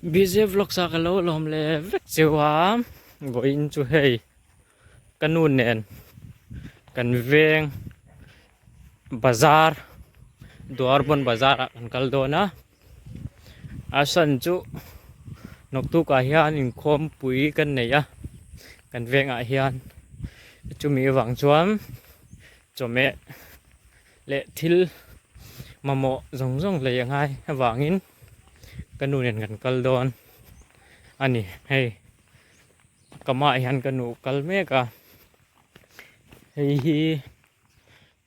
BJ vlogs ah ka lo lawm leh vek cheu a vawiin chu hei ka nu nen kan veng bazar Dwarbawn bazar ah kan kal dawn a a san chu naktuk ah hian inkhawmpui kan nei a kan vengah hian chumi avang chuan chawhmeh leh thil mamawh zawng zawng lei a ngai avangin ka nu nen kan kal dawn a ni hei ka hmaah hian ka nu kal mek a hei hi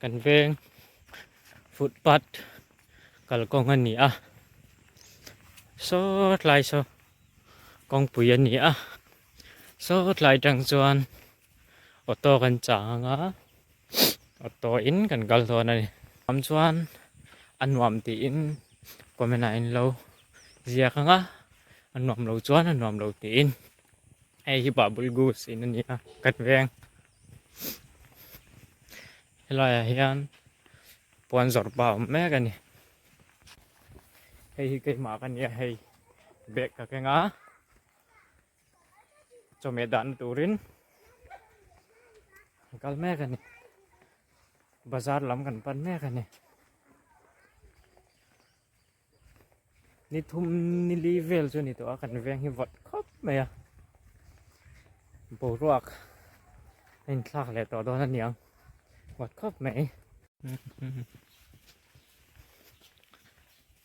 kan veng footpath kalkawng a ni a saw tlai saw kawngpui a ni a saw tlai tang chuan auto kan chang ang a. Auto in kan kal dawn a ni. Am chuan a nuam tiin comment ah in lo ziak ang a, a nuam lo chuan a nuam lo tiin hei hi Babul Goose in a ni a kan veng. Helai ah hian puan zawrh pa a awm mek a ni. Hei hi keimah ka nia hei bag ka keng a. Chawhmeh dahna turin an kal mek a ni bazar lam kan pan mek a ni ni thum ni li vel chu a ni tawh a kan veng hi vawt khawp mai a boruak a inthlak leh tawh dawn a niang vawt khawp mai.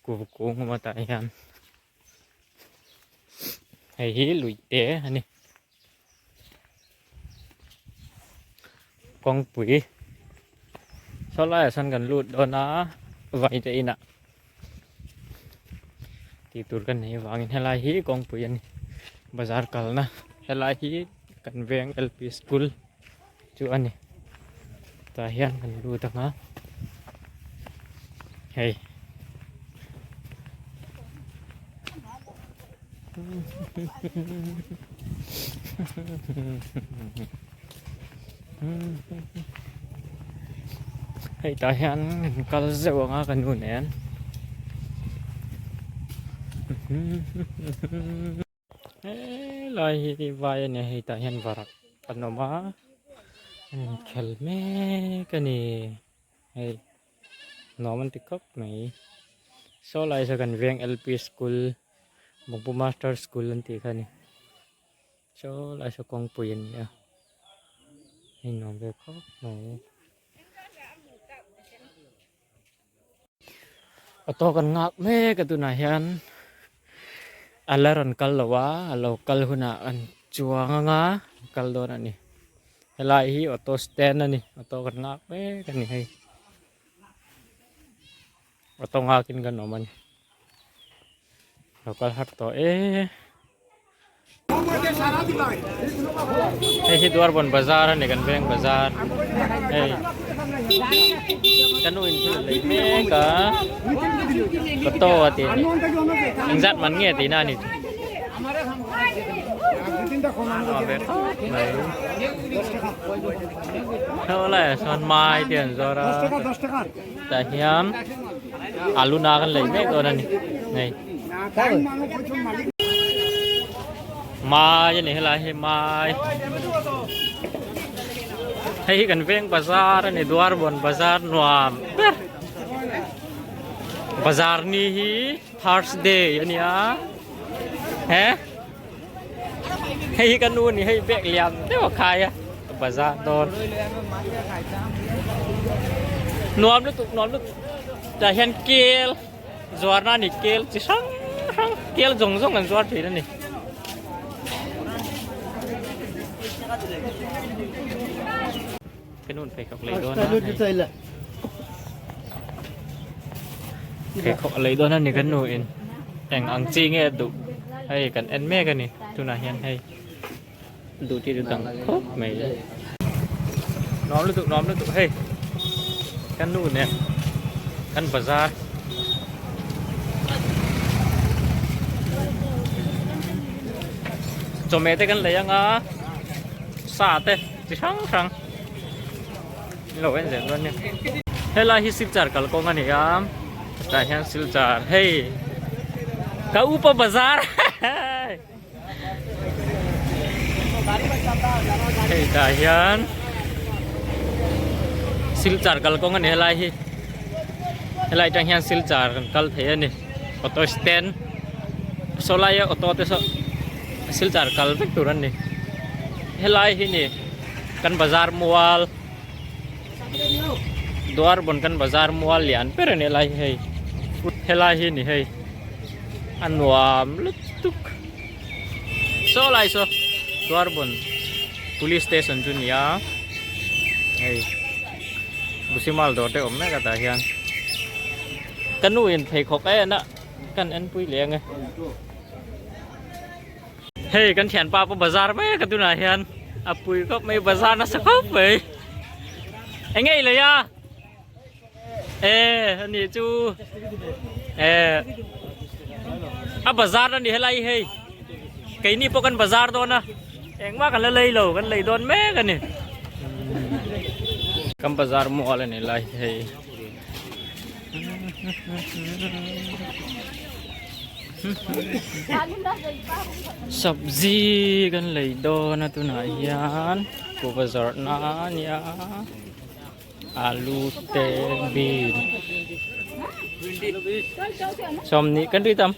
Kuhva kung awm atah hian. Hei hi lui te a ni kawngpui saw laiah sawn kan lut dawn a vai te inah tih tur kan nei avangin helai hi kawngpui a ni bazar kalna helai hi kan veng L P school chu a ni tah hian kan lut ang a hei hei tah hian kan kal zeuh ang a ka nu nen. Helai hi vai a ni a hei tah hian varak an awm a an inkhel mek a ni hei nuam an ti khawp mai saw lai saw kan veng L P school Bawngpu master school an tih kha a ni saw lai saw kawngpui a ni a hei nuam ve khawp mai. Auto kan nghak mek a tunah hian a la rawn kal lo a a lo kal hunah an chuang anga kal dawn a ni helai hi auto stand a ni auto kan nghak mek a ni hei auto nghakin kan awm a ni lo kal har tawh e. Hei hi Dwarbawn bazar a ni kan veng bazar hei ka nu in thil a lei mek a auto a tih a ni engzat man nge tihna a ni chu a ve khawp mai heuh laiah sawn mai te an zawr a tah hian alu na kan lei mek dawn a ni hei. Mai a ni helai hi mai hei hi kan veng bazar a ni Dwarbawn bazar nuam ber bazar ni hi Thursday a ni a he hei hi ka nu a ni hei bag lian deuh a khai a bazar dawn nuam lutuk nuam lutuk tah hian kel. Zuarna a ni kel chi hrang hrang kel zawng zawng an zuar thin a ni. Ka nun pheikhawk lei dawn a hei. Pheikhawk lei dawn a ni kan nu in eng ang chi nge a duh hei kan en mek a ni tunah hian hei duh tih chu dang khawp mai. Nuam lutuk nuam lutuk hei ka nu nen kan bazar chawhmeh te kan lei anga sa te chi hrang hrang lo en zel dawn nia helai hi silchar kalkawng a ni a tah hian silchar hei ka upa bazar. Hei tah hian Silchar kalkawng a ni helai hi helai atang hian Silchar kan kal thei a ni auto stand saw laia auto te saw Silchar kal vek tur an ni helai hi ni kan bazar mual Dwarbon kan bazar mual lian ber a ni helai hi hei helai hi ni hei a nuam lutuk saw lai saw Dwarbon police station chu ni a hei Busimal dawr te awm mek a tah hian ka nu in pheikhawk a en a kan en pui leh ang e. Hei kan thianpa pawh bazar mek a tunah hian a pui khawp mai bazar nasa khawp mai eng nge i lei a e ani chu e a bazar ani helai hei keini pawh kan bazar dawn a engmah kan la lei lo kan lei dawn mek ani kan bazar mual ani lai hei. Sabzi kan lei dawn a tunah hian kuhva zawrhna a nia alu te bean sawmhnih kan ri tam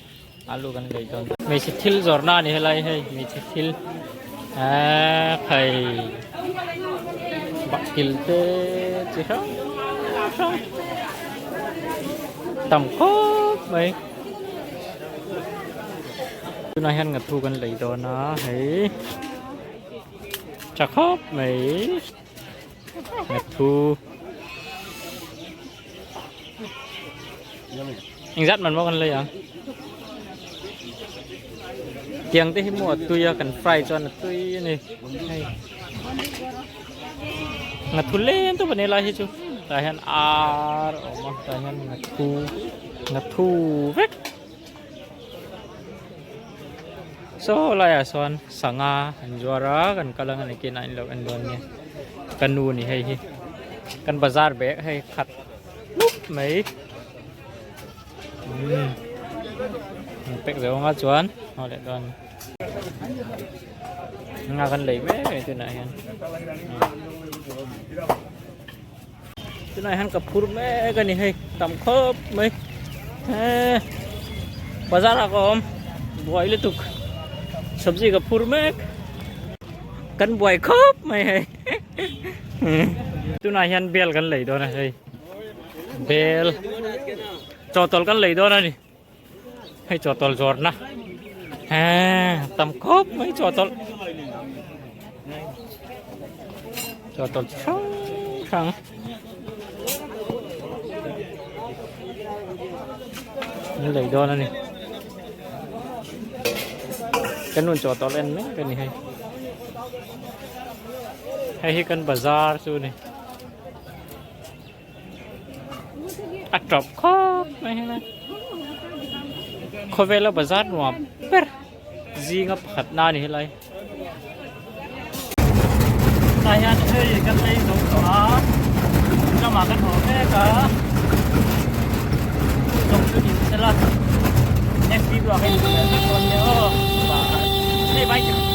alu kan lei dawn hmeichhe thil zawrhna a ni helai hei hmeichhe thil eee phei bakil te chi hrang hrang tam khawp mai tunah hian ngathu kan lei dawn a hei tha khawp mai ngathu engzat man maw kan lei ang tiang te hi maw a tui a kan fry chuan a tui a ni hei ngathu lem tawp a ni lai hi chu tah hian ar a awm a tah hian ngathu ngathu vek saw laiah sawn sangha an zuar a kan kal ang a ni kinah in lo en dawn nia ka nu a ni hei hi kan bazar bag hei khat hlup mai umm pack zo anga chuan haw leh dawn nga kan lei mek a ni tunah hian tunah hian ka phur mek a ni hei tam khawp mai he bazar ah ka awm buai lutuk sabzi ka phur mek kan buai khawp mai hei tunah hian bel kan lei dawn a hei bel chawhtawlh kan lei dawn a ni hei chawhtawlh zawrhna eee tam khawp mai chawhtawlh chawhtawlh chi hrang hrang an lei dawn a ni kan rawn chawhtawlh en mek a ni hei hei hi kan bazar chu a ni. A tawp khawp mai helai khawvela bazar nuam ber zinga pakhat na a ni helai tah hian hei kan lei zo tawh a lamah kan haw mek a zawng chu ni sela next video ah kan inhmu leh vek dawn nia aw bye hei bye.